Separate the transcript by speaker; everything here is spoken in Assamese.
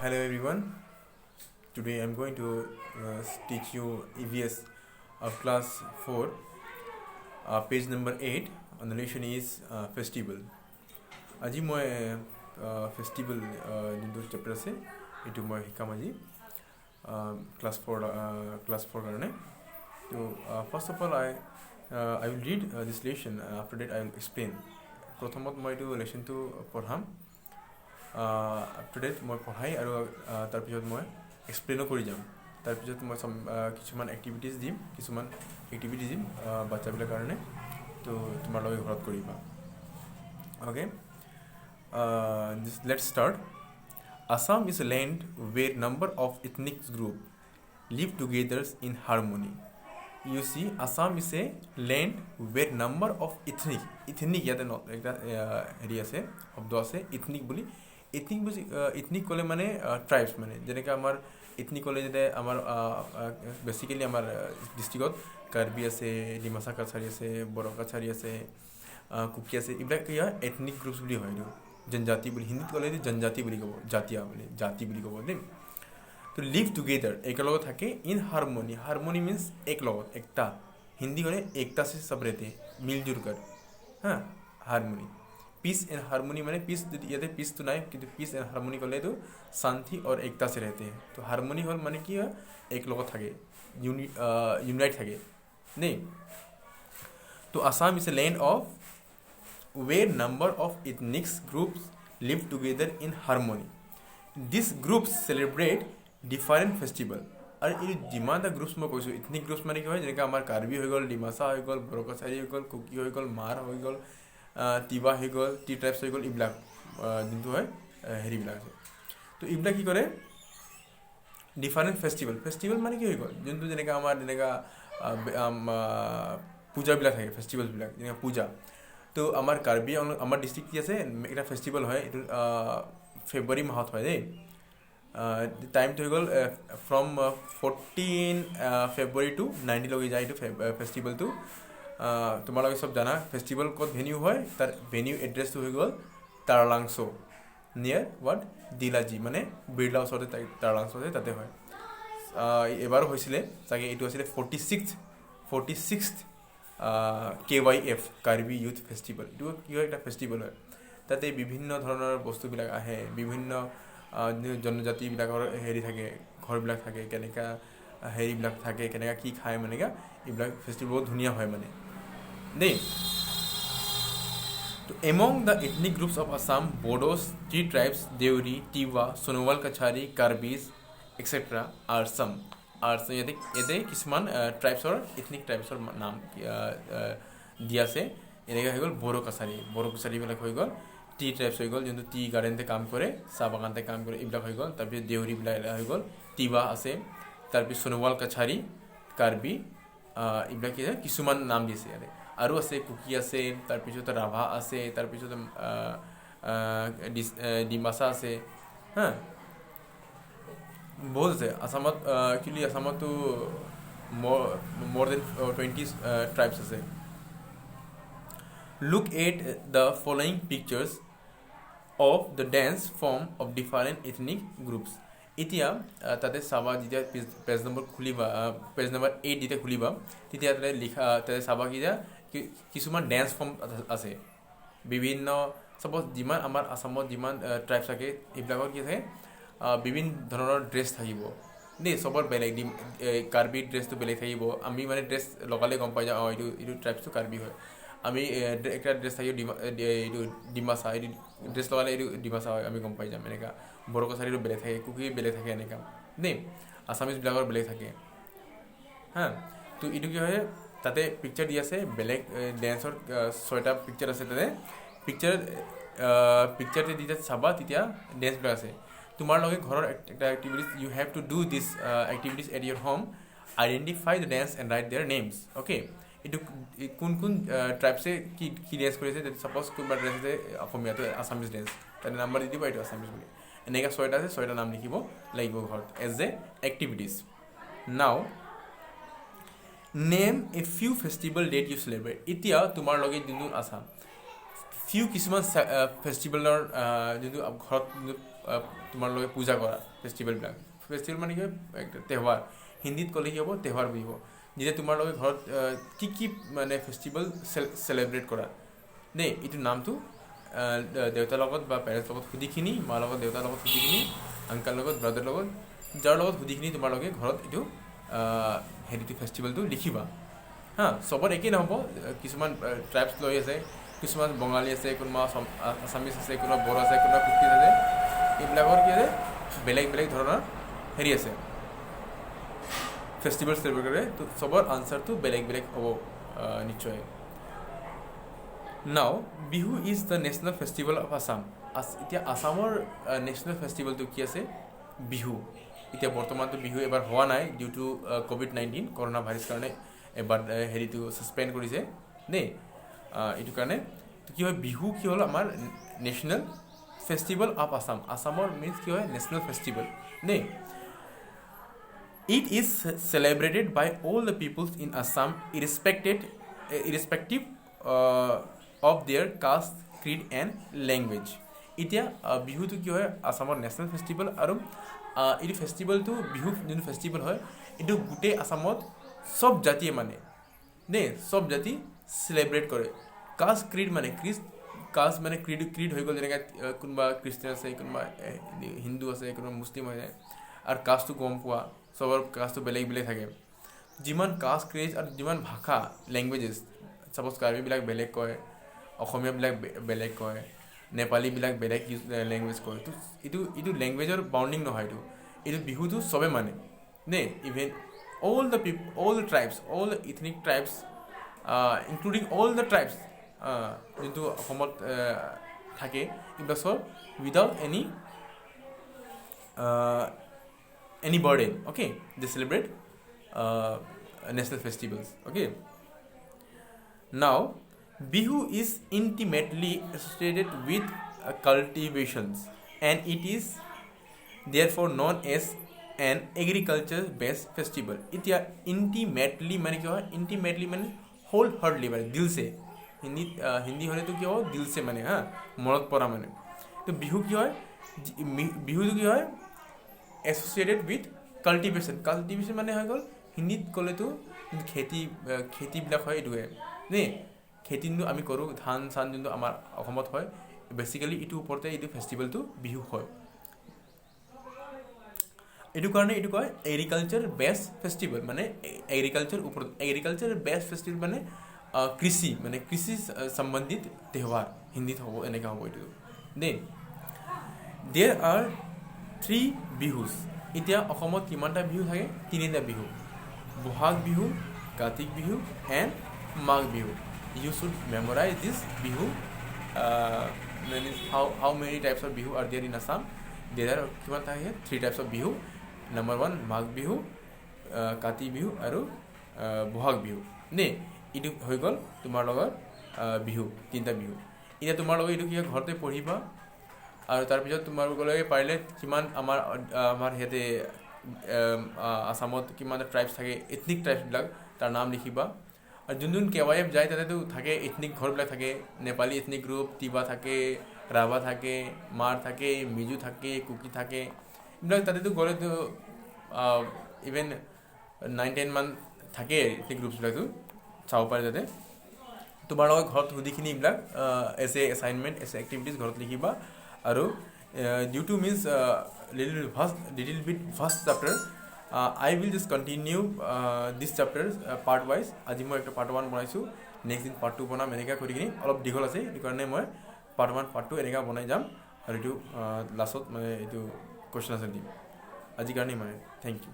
Speaker 1: Hello everyone. Today I'm going to teach you EVS of class 4, page number 8. On the lesson is festival. আজি মই ফেষ্টিভেল যোনটো চেপ্টাৰ আছে, এইটো মই শিকাম আজি ক্লাছ ফ'ৰ কাৰণে। তো first of all I will read this lesson. After that I will explain. প্ৰথমত মই এইটো লেচনটো পঢ়াম, আফটাৰ ডেট মই পঢ়াই আৰু তাৰপিছত মই এক্সপ্লেইনো কৰি যাম। তাৰপিছত মই চাম কিছুমান এক্টিভিটিছ দিম, বাচ্চাবিলাকৰ কাৰণে। তো তোমালোকে ঘৰত কৰিবা। Okay, let's start. Assam is a land where number of ethnic group live together in harmony. You see, Assam is a land where number of ethnic, ethnic ইয়াতে এটা হেৰি আছে, শব্দ আছে ইথনিক বুলি। ইথনিক বুজি, ইথনিক ক'লে মানে ট্ৰাইবছ, মানে যেনেকৈ আমাৰ ইথনিক ক'লে যেতিয়া আমাৰ বেচিকেলি আমাৰ ডিষ্ট্ৰিক্টত কাৰ্বি আছে, ডিমাচা কাছাৰী আছে, বড়ো কাছাৰী আছে, কুকি আছে, এইবিলাক কি হয়, এথনিক গ্ৰুপছ বুলি হয়। এইটো জনজাতি বুলি হিন্দীত ক'লে এইটো জনজাতি বুলি ক'ব, জাতীয় বুলি, জাতি বুলি ক'ব দেই। তো লিভ টুগেডাৰ, একেলগত থাকে, ইন হাৰমনি। হাৰমনি মিনছ এক লগত, একতা। হিন্দি ক'লে एकता से सब रहते हैं मिलजुल कर। হা, হাৰমনি, পিচ এণ্ড হাৰমনি মানে পিচ, ইয়াতে পিচটো নাই, কিন্তু পিচ এণ্ড হাৰমনি ক'লে এইটো শান্তি और एकता से रहते हैं। তো হাৰমনি হ'ল মানে কি হয়, এক লগত থাকে, ইউনাইট থাকে দেই। তো Assam is a land of where number of ethnic groups live together in harmony. These groups celebrate different festival. আৰু এই যিমান এটা গ্ৰুপছ মই কৈছোঁ, ইথনিক গ্ৰুপছ মানে কি হয়, যেনেকৈ আমাৰ কাৰ্বি হৈ গ'ল, ডিমাচা হৈ গ'ল, বড়ো কছাৰী হৈ গ'ল, কুকি হৈ গ'ল, মাৰ হৈ গ'ল, তিৱা হৈ গ'ল, টি ট্ৰাইবছ হৈ গ'ল, এইবিলাক যোনটো হয় হেৰিবিলাক আছে। তো এইবিলাক কি কৰে, ডিফাৰেণ্ট ফেষ্টিভেল। ফেষ্টিভেল মানে কি হৈ গ'ল, যোনটো যেনেকৈ আমাৰ যেনেকুৱা পূজাবিলাক থাকে, ফেষ্টিভেলবিলাক যেনেকৈ পূজা। তো আমাৰ কাৰ্বি আমাৰ ডিষ্ট্ৰিক্ট কি আছে, এটা ফেষ্টিভেল হয়, এইটো ফেব্ৰুৱাৰী মাহত হয় দেই। টাইমটো হৈ গ'ল ফ্ৰম 14 ফেব্ৰুৱাৰী টু 19লৈকে যায় এইটো ফেষ্টিভেলটো। তোমালোকে চব জানা ফেষ্টিভেল ক'ত ভেনিউ হয়। তাৰ ভেনিউ এড্ৰেছটো হৈ গ'ল তাৰালাংছ', নিয়াৰ what, দিলাজী, মানে বিৰলা ওচৰতে তাৰালাংছ' আছে, তাতে হয়। এবাৰো হৈছিলে চাগে। এইটো আছিলে 46th KYF, Karbi youth festival. এইটো কি হয়, এটা ফেষ্টিভেল হয়। তাতে বিভিন্ন ধৰণৰ বস্তুবিলাক আহে, বিভিন্ন জনজাতিবিলাকৰ হেৰি থাকে, ঘৰবিলাক থাকে, কেনেকুৱা হেৰিবিলাক থাকে, কেনেকুৱা কি খায়, মানে এইবিলাক ফেষ্টিভেল বহুত ধুনীয়া হয় মানে দেই। তো among the ethnic groups of Assam, Bodos, tea tribes, Deori, Tiwa, Sonowal Kachari, Karbis, etcetera are some. Are ইয়াতে কিছুমান ট্ৰাইবছৰ, ইথনিক ট্ৰাইবছৰ নাম দিয়া আছে। এনেকৈ হৈ গ'ল বড়ো কাছাৰী, বড়ো কছাৰীবিলাক হৈ গ'ল, টি ট্ৰাইবছ হৈ গ'ল, যোনটো টি গাৰ্ডেনতে কাম কৰে, চাহ বাগানতে কাম কৰে, এইবিলাক হৈ গ'ল। তাৰপিছত দেউৰীবিলাক হৈ গ'ল, তিৱা আছে, তাৰপিছত সোণোৱাল কাছাৰী, কাৰ্বি, এইবিলাক কি কিছুমান নাম দিছে ইয়াতে। আৰু আছে, কুকি আছে, তাৰপিছত ৰাভা আছে, তাৰপিছত ডিমাচা আছে, হা, বহুত আছে আছামত। একচুৱেলি আছামতো মোৰ then 20 tribes আছে। Look at the following pictures of the dance form of different ethnic groups. এতিয়া তাতে চাবা, যেতিয়া পেজ নম্বৰ খুলিবা, পেজ নম্বৰ 8 যেতিয়া খুলিবা, তেতিয়া তাতে লিখা, তাতে চাবা কি যে কিছুমান ডেন্স ফৰ্ম আছে বিভিন্ন। চাপ'জ যিমান আমাৰ আছামত যিমান ট্ৰাইবছ থাকে, এইবিলাকৰ কি থাকে, বিভিন্ন ধৰণৰ ড্ৰেছ থাকিব দেই। চবৰ বেলেগ, কাৰ্বি ড্ৰেছটো বেলেগ থাকিব। আমি মানে ড্ৰেছ লগালে গম পাই যাওঁ, অঁ, এইটো ট্ৰাইবছটো কাৰ্বি হয়। আমি একটা ড্ৰেছ থাকিব এইটো ডিমাচা, এইটো ড্ৰেছ লগালে এইটো ডিমাচা হয়, আমি গম পাই যাম। এনেকুৱা বড়ো কছাৰীটো বেলেগ থাকে, কুকি বেলেগ থাকে, এনেকুৱা দেই। আছামিজবিলাকৰ বেলেগ থাকে। হা, তো এইটো কি হয়, তাতে পিকচাৰ দি আছে বেলেগ ডেন্সৰ, ছয়টা পিকচাৰ আছে তাতে। পিকচাৰ যেতিয়া চাবা, তেতিয়া ডেন্সবিলাক আছে। তোমাৰ লগে ঘৰৰ একটা activities, you have to do this activities at your home. Identify the dance and write their names, okay? এইটো কোন কোন ট্ৰাইবছে কি কি ডেন্স কৰিছে। ছাপ'জ কোনোবা ড্ৰেছ আছে অসমীয়াটো, আছামিজ ডেন্স, তাতে নাম্বাৰ দি দিব এইটো আছামিজ বুলি। এনেকৈ ছয়টা আছে, ছয়টা নাম লিখিব লাগিব ঘৰত as a activities. Now name a few festival that you celebrate. এতিয়া তোমাৰ লগে যোনটো আছা, ফিউ কিছুমান ফেষ্টিভেলৰ যোনটো ঘৰত যোনটো তোমালোকে পূজা কৰা ফেষ্টিভেলবিলাক? ফেষ্টিভেল মানে কি হয়? তেহৱাৰ। হিন্দীত ক'লে কি হ'ব? তেহৱাৰ বুজিব। যেতিয়া তোমালোকে ঘৰত কি কি মানে ফেষ্টিভেল চেলিব্ৰেট কৰা দেই, এইটো নামটো দেউতাৰ লগত বা পেৰেণ্টছৰ লগত সুধিখিনি, মাৰ লগত, দেউতাৰ লগত সুধিখিনি, আংকাল লগত, ব্ৰাদাৰ লগত, যাৰ লগত সুধিখিনি তোমালোকে ঘৰত এইটো হেৰিটো ফেষ্টিভেলটো লিখিবা। হা, চবত একেই নহ'ব। কিছুমান ট্ৰাইবছ লৈ আছে, কিছুমান বঙালী আছে, কোনোবা আছামিজ আছে, কোনোবা বড়ো আছে, কোনোবা কুকিজ আছে। এইবিলাকৰ কি আছে, বেলেগ বেলেগ ধৰণৰ হেৰি আছে, ফেষ্টিভেল চেলিব্ৰেট কৰে। তো চবৰ আনচাৰটো বেলেগ বেলেগ হ'ব নিশ্চয়। Now, Bihu is the national festival of Assam. এতিয়া আছামৰ নেশ্যনেল ফেষ্টিভেলটো কি আছে? বিহু। এতিয়া বৰ্তমানটো বিহু এবাৰ হোৱা নাই due to COVID-19, corona virus কাৰণে এবাৰ হেৰিটো ছাছপেণ্ড কৰিছে দেই। এইটো কাৰণে কি হয়, বিহু কি হ'ল আমাৰ নেশ্যনেল ফেষ্টিভেল অফ আছাম। আছামৰ মিনছ কি হয়? নেশ্যনেল ফেষ্টিভেল দেই। It is celebrated by all the peoples in Assam, irrespective of their caste, creed and language. এতিয়া বিহুটো কি হয়? আছামৰ নেশ্যনেল ফেষ্টিভেল। আৰু এইটো ফেষ্টিভেলটো, বিহু যোনটো ফেষ্টিভেল হয়, এইটো গোটেই আছামত চব জাতিয়ে মানে দেই, চব জাতি চেলিব্ৰেট কৰে। কাষ্ট ক্ৰীড মানে ক্ৰিষ্ট কাষ্ট মানে ক্ৰীড হৈ গ'ল, যেনেকৈ কোনোবা খ্ৰীষ্টিয়ান আছে, কোনোবা হিন্দু আছে, কোনোবা মুছলিম হৈ যায়। আৰু কাষ্টটো গম পোৱা, চবৰ কাষ্টটো বেলেগ বেলেগ থাকে। যিমান কাষ্ট ক্ৰীড আৰু যিমান ভাষা, লেংগুৱেজেছ, ছাপ'জ কাৰ্বিবিলাক বেলেগ কয়, অসমীয়াবিলাক বেলেগ কয়, নেপালীবিলাক বেলেগ ইউজ লেংগুৱেজ কয়। তো এইটো লেংগুৱেজৰ বাউণ্ডিং নহয়। এইটো বিহুটো চবে মানে দেই। Even all the all the tribes, all the ethnic tribes, including all the tribes যোনটো অসমত থাকে, এইবিলাক চব without any burden, okay, they celebrate national festivals, okay. Now, Bihu is intimately associated with cultivations and it is therefore known as an agriculture based festival. এতিয়া ইণ্টিমেটলি মানে কি হয়? ইণ্টিমেটলি মানে হোল হাৰ্টলি, মানে দিল চে। হিন্দীত, হিন্দী হ'লেতো কি হ'ব? দিল চে মানে হা, মনত পৰা মানে। তো বিহু কি হয়? বিহুটো কি হয়? Associated with cultivation. কাল্টিভেশ্যন মানে হৈ গ'ল, হিন্দীত ক'লেতো খেতি, খেতিবিলাক হয় এইটোৱে দেই। খেতি যোনটো আমি কৰোঁ, ধান চান যোনটো আমাৰ অসমত হয় বেচিকেলি, এইটোৰ ওপৰতে এইটো ফেষ্টিভেলটো বিহু হয়। এইটো কাৰণে এইটো কয় এগ্ৰিকালচাৰ বেছড ফেষ্টিভেল, মানে এগ্ৰিকালচাৰ ওপৰত। এগ্ৰিকালচাৰ বেছড ফেষ্টিভেল মানে কৃষি, মানে কৃষি সম্বন্ধিত তেহৱাৰ হিন্দীত হ'ব, এনেকুৱা হ'ব এইটো দেই। There are three Bihus. এতিয়া অসমত কিমানটা বিহু থাকে? তিনিটা Bihu, Bohag Bihu, Katik Bihu and Magh Bihu. You should memorize this Bihu. How many types of Bihu are there in Assam? There are কিমান থাকে? Three types of Bihu. Number one Magh Bihu, Kati Bihu আৰু বহাগ বিহু দেই। এইটো হৈ গ'ল তোমাৰ লগত বিহু, তিনিটা বিহু। এতিয়া তোমাৰ লগত এইটো কি হয়, ঘৰতে পঢ়িবা। আৰু তাৰপিছত তোমালোকে পাৰিলে কিমান আমাৰ ইয়াতে আছামত কিমান ট্ৰাইবছ থাকে, এথনিক ট্ৰাইবছবিলাক, তাৰ নাম লিখিবা। আৰু যোন যোন কেৱাইএফ যায়, তাতেতো থাকে, এথনিক ঘৰবিলাক থাকে। নেপালী এথনিক গ্ৰুপ, তিৱা থাকে, ৰাভা থাকে, মাৰ থাকে, মিজো থাকে, কুকি থাকে, এইবিলাক তাতেতো গ'লেতো ইভেন 9-10 মান থাকে এথনিক গ্ৰুপছবিলাকতো, চাব পাৰে তাতে। তোমাৰ লগত ঘৰত সুধিখিনি এইবিলাক as a assignment, as a activities ঘৰত লিখিবা। আৰু due to means little vast, little bit vast chapter, I will just continue this chapter part wise. আজি মই একটা পাৰ্ট ওৱান বনাইছোঁ, নেক্সট দিন পাৰ্ট টু বনাম। এনেকুৱা কৰি কিনি অলপ দীঘল আছে, সেইটো কাৰণে মই পাৰ্ট ওৱান, পাৰ্ট টু এনেকুৱা বনাই যাম। আৰু এইটো লাষ্টত মানে এইটো কুৱেশ্যন আনচাৰ দিম। আজিৰ কাৰণে মানে thank U.